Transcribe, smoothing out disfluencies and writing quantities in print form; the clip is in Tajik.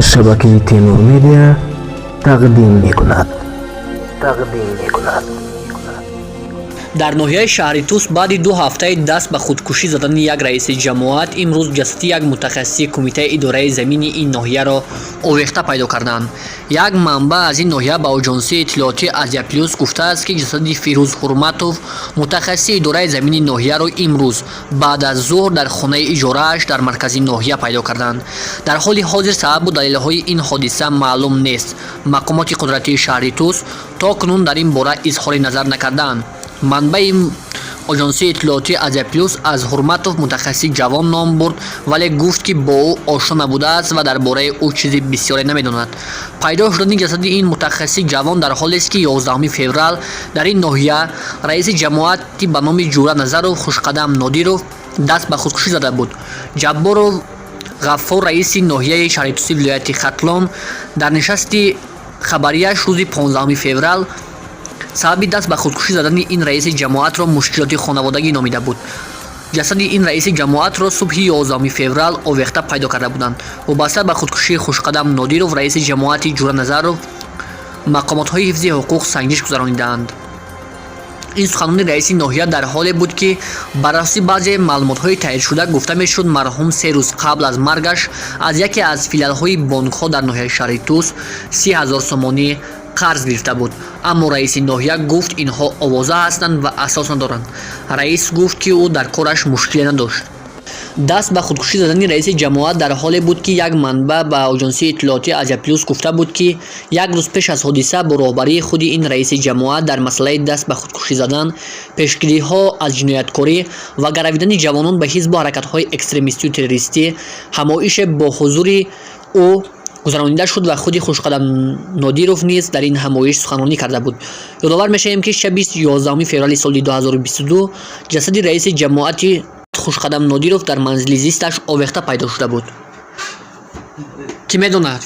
Шабакаи Темур Медиа тақдим мекунад. Тақдим мекунад. Дар ноҳияи шаҳри Тус баъди 2 ҳафтаи даст ба худкушӣ задани як раиси ҷамоат, имрӯз ҷасади як мутахассиси кумитаи идораи замини ин ноҳияро овехта пайдо карданд. Як манбаъ аз ин ноҳия ба оҷонсии иттилоотии Азия Плюс гуфтааст, ки ҷасади Фирӯз Ҳурматов, мутахассиси идораи замини ноҳияро, имрӯз баъд аз зуҳр дар хонаи иҷорааш дар маркази ноҳия пайдо карданд. Дар ҳоли ҳозир сабабу далелҳои ин ҳодиса маълум нест. Мақомоти қудратии шаҳри Тус то кунун дар ин бора изҳори назар накардаанд. Манбаи оҷонсии иттилоотии Азия Плюс аз Ҳурматов мутахассиси ҷавон ном бурд, вале гуфт, ки бо ӯ ошно набудааст ва дар бораи ӯ чизи бисёре намедонад. Пайдо шудани ҷасади ин мутахассиси ҷавон дар ҳолест, ки 11 феврал дар ин ноҳия раиси ҷамоати ба номи Ҷура Назаров Хушқадам Нодиров даст ба худкушӣ зада буд. Ҷабборов Ғаффор, раиси ноҳияи шаҳри Туси вилояти Хатлон, дар нишасти хабарияш рӯзи 15 феврал сабаби даст ба худкушӣ задани ин раиси ҷамоатро мушкилоти хонаводагӣ номида буд. Ҷасади ин раиси ҷамоатро субҳи 11 феврал овехта пайдо карда буданд. Вобаста ба худкушии Хушқадам Нодиров, раиси ҷамоати Ҷура Назаров, мақомотҳои ҳифзи ҳуқуқ санҷиш гузаронидаанд. Ин суханони раиси ноҳия дар ҳоле буд, ки бар асоси баъзе маълумотҳои таҳриршуда гуфта мешуд, марҳум 3 рӯз қабл аз маргаш аз яке аз филиалҳои бонкҳо дар ноҳияи шаҳри Тус 30 000 сомонӣ қарз гирифта буд. Аммо раиси ноҳия гуфт, инҳо овоза ҳастанд ва асос надоранд. Раис гуфт, ки ӯ дар кораш мушкиле надошт. Даст ба худкушӣ задани раиси ҷамоат дар ҳоле буд, ки як манбаъ ба оҷонсии иттилоотии Азия Плюс гуфта буд, ки як рӯз пеш аз ҳодиса бо роҳбарии худи ин раиси ҷамоат дар масъалаи даст ба худкушӣ задан, пешгириҳо аз ҷинояткорӣ ва гаравидани ҷавонон ба ҳизбу ҳаракатҳои экстремистию террористӣ ҳамоише бо ҳузури ӯ гузаронида шуд ва худи Хушқадам Нодиров низ дар ин ҳамоиш суханронӣ карда буд. Ёдовар мешавем, ки шаби 11 феврали соли 2022 ҷасади раиси ҷамоати Хушқадам Нодиров дар манзили зисташ овехта пайдо шуда буд. Кӣ медонад?